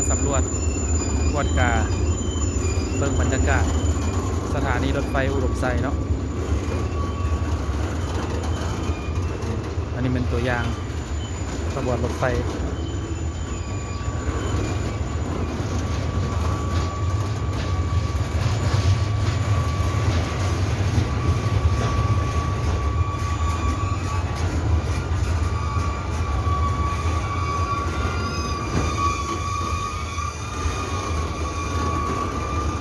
ສຳຫຼວດກວດກາເບິ່ງບັນຍາກາດສະຖານີລົດໄຟອຸດົມໄຊເນາະ. ອັນນີ້ແມ່ນຕົວຢ່າງຂະບວນລົດໄຟ.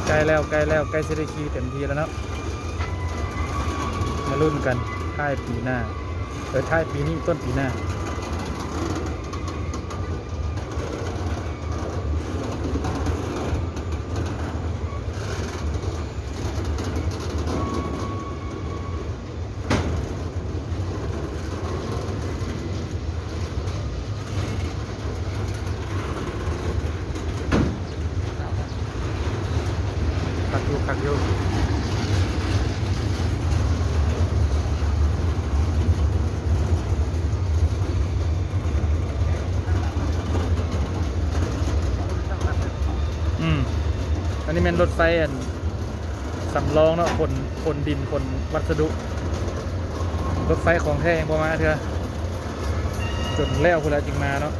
ໃກ້ແລ້ວ ໃກ້ແລ້ວ ໃກ້ຊິໄດ້ຂີ່ເຕັມທີ່ແລ້ວເນາະ. ມາລຸ້ນກັນ ທ້າຍປີໜ້າ ເອີ ທ້າຍປີນີ້ ຕົ້ນປີໜ້າ. ຄັກຢູ່ ຄັກຢູ່. ອືມ ອັນນີ້ແມ່ນລົດໄຟອັນ ສຳລອງເນາະ ຂົນ ຂົນດິນ ຂົນວັດສະດຸ. ລົດໄຟຂອງແທ້ຍັງບໍ່ມາເທື່ອ ຈົນແລ້ວພຸ້ນແຫຼະຈຶ່ງມາເນາະ.